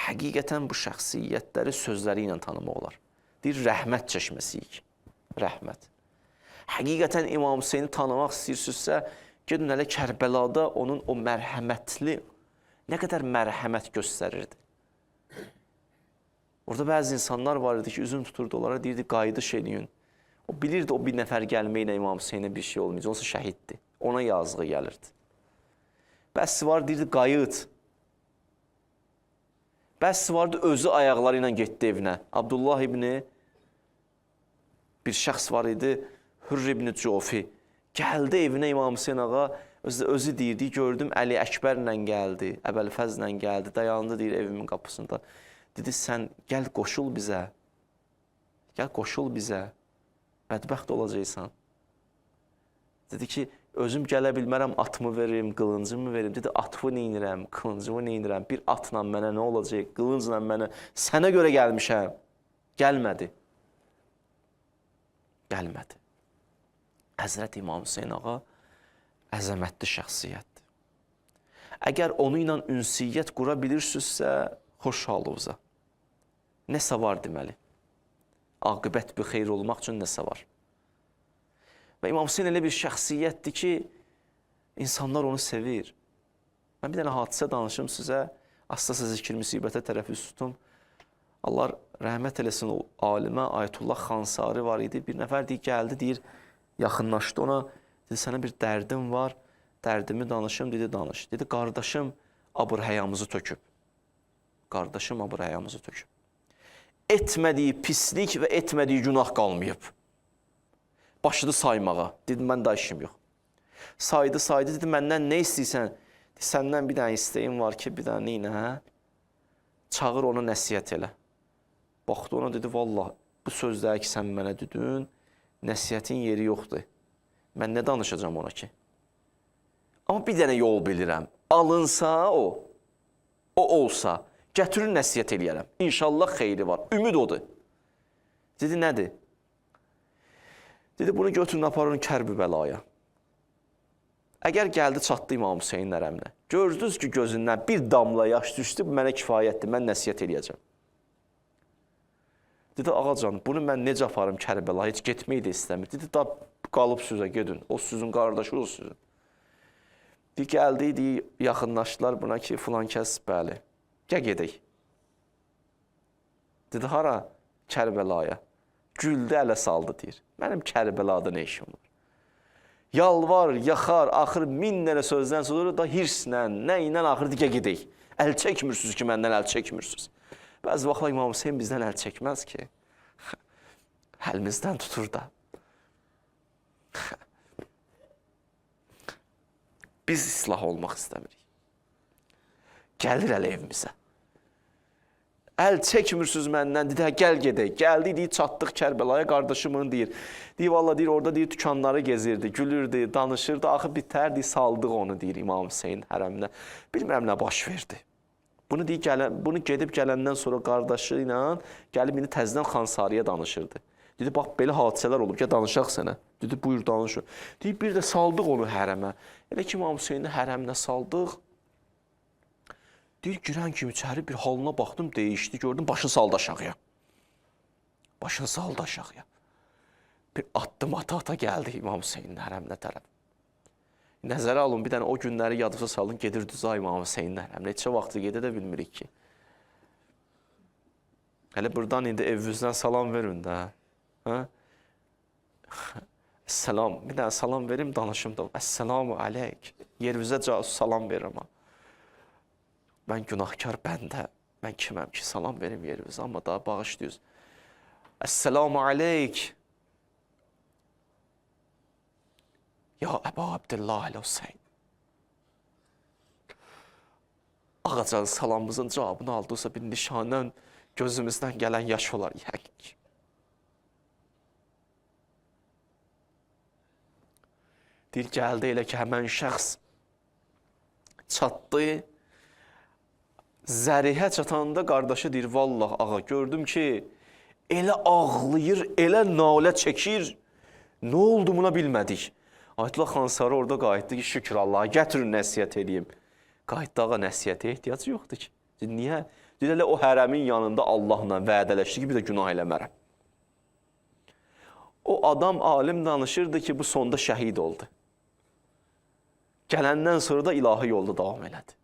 Həqiqətən bu şəxsiyyətləri sözləri ilə tanımaq olar. Deyir, rəhmət çeşməsiyik. Rəhmət. Həqiqətən İmam Hüseyni tanımaq istəyirsinizsə, gedin hələ Kərbəlada onun o mərhəmətli, nə qədər mərhəmət göstərirdi. Orada bəzi insanlar var idi ki, üzün tuturdu onlara, deyirdi, qayıdış eləyin. O bilirdi o bir nəfər gəlməklə İmam Hüseynə bir şey olmayacaq, onsa şəhiddir. Ona yazığı gəlirdi. Bəs var, deyirdi, qayıt. Bəs vardı, özü ayaqları ilə getdi evinə. Abdullah ibni bir şəxs var idi, Hürr ibni Cofi. Gəldi evinə İmam Hüseyn ağa, özü deyirdi, gördüm Əli Əkbərlə gəldi, Əbəlfəzlə gəldi, dayandı deyir evimin qapısında. Dedi, sən gəl qoşul bizə, gəl qoşul bizə, bədbəxt olacaqsan. Dedi ki, özüm gələ bilmərəm, atımı verim, qılıncımı verim. Dedi, atımı neynirəm, qılıncımı neynirəm, bir atla mənə nə olacaq, qılıncla mənə, sənə görə gəlmişəm. Gəlmədi. Gəlmədi. Həzrət İmam Hüseyn ağa əzəmətli şəxsiyyətdir. Əgər onu ilə ünsiyyət qura bilirsinizsə, xoş halınıza. Nəsə var deməli. Aqibət bir xeyir olmaq üçün nəsə var. Və İmam Hüseyn elə bir şəxsiyyətdir ki, insanlar onu sevir. Mən bir dənə hadisə danışım sizə, asta-asta zikr müsibətə tərəf üz tutum. Allah rəhmət eləsin o alimə, Ayətullah Xansari var idi. Bir nəfər deyir, gəldi, deyir, yaxınlaşdı ona. Dedi, sənə bir dərdim var, dərdimi danışım, dedi, danış. Dedi, qardaşım abır həyamızı töküb. Qardaşım abır həyamızı töküb. Etmədiyi pislik və etmədiyi günah qalmayıb. Başladı saymağa. Dedim, mən daha işim yox. Saydı, saydı, dedi, məndən nə istəyirsən? Dedi, səndən bir dənə istəyim var ki, bir dənə neynə, hə? Çağır onu, nəsihət elə. Baxdı ona, dedi, vallah, bu sözləri ki, sən mənə dedin, nəsihətin yeri yoxdur. Mən nə danışacağam ona ki? Amma bir dənə yol bilirəm. Alınsa o, o olsa, gətirin nəsihət eləyərəm. İnşallah xeyri var. Ümid odur. Dedi, nədir? Dedi, bunu götürün, aparın Kərbəlaya. Əgər gəldi, çatdı İmam Hüseynin hərəminə. Gördünüz ki, gözündən bir damla yaş düşdü, bu mənə kifayətdir, mən nəsihət eləyəcəm. Dedi, ağacan, bunu mən necə aparım Kərbəlaya, heç getmək də istəmir. Dedi, da qalıb sizə, gedin. O sizin qardaşı, o sizin. Deyir, gəldi, deyir, yaxınlaşdılar buna ki, filan kəs, bəli, gəl gedək. Dedi, hara? Kərbəlaya. Güldü, ələ saldı, deyir. Mənim Kərbəlada nə işim var? Yalvar, yaxar, axır min dənə sözdən sonra da hirslə, nə ilə axır deyir, gəl gedək. Əl çəkmirsiniz ki, məndən əl çəkmirsiniz. Bəzi vaxtlar İmam Hüseyn bizdən əl çəkməz ki. Əlimizdən tutur da. Biz islah olmaq istəmirik. Gəlir əl evimizə. Əl çəkmirsiniz məndən, dedi, hə, gəl gedək. Gəldi, deyir, çatdıq Kərbəlaya, qardaşımın deyir. Deyir, valla deyir, orada deyir, dükanları gezirdi, gülürdü, danışırdı, axı bitərdi, saldıq onu, deyir İmam Hüseyin hərəminə. Bilmirəm nə baş verdi. Bunu deyir, bunu gedib gələndən sonra qardaşı ilə gəlib indi təzədən Xansariyə danışırdı. Dedi, bax, belə hadisələr olub, gəl danışaq sənə. Dedi, buyur, danışın. Deyir, bir də saldıq onu hərəmə. Elə ki, İmam Hüseyni hərəminə saldıq. Deyir, girən kimi içəri bir halına baxdım, dəyişdi, gördüm, başını saldı aşağıya. Başını saldı aşağıya. Bir addım ata-ata gəldi İmam Hüseynin hərəminə tərəf. Nəzərə alın, bir dənə o günləri yadınıza salın, gedir düzə İmam Hüseynin hərəminə. Neçə vaxtı gedə də bilmirik ki. Hələ buradan indi evinizdən salam verin də. Hə? Salam, bir dənə salam verim, danışım da. Əssalamu aleyk. Yerimizə casus salam verirəm. Ha. Mən günahkar bəndə, mən kiməm ki, salam verim yerimizə, amma daha bağışlıyız. Əssalamu aleyk. Ya Əba Abdullah Əl-Hüseyn. Ağacan salamımızın cavabını aldısa bir nişanən gözümüzdən gələn yaş olar yəqin ki. Deyir, gəldi elə ki, həmən şəxs çatdı. Zərihə çatanda qardaşı deyir, vallah ağa, gördüm ki, elə ağlayır, elə nalə çəkir. Nə oldu buna bilmədik. Ayətullah Xansarı orada qayıtdı ki, şükür Allaha, gətirin nəsihət eləyim. Qayıtdı ağa, nəsihətə ehtiyacı yoxdur ki. Dedi, niyə? Dedi, elə o hərəmin yanında Allahla vədələşdi ki, bir də günah eləmərəm. O adam alim danışırdı ki, bu sonda şəhid oldu. Gələndən sonra da ilahi yolda davam elədi.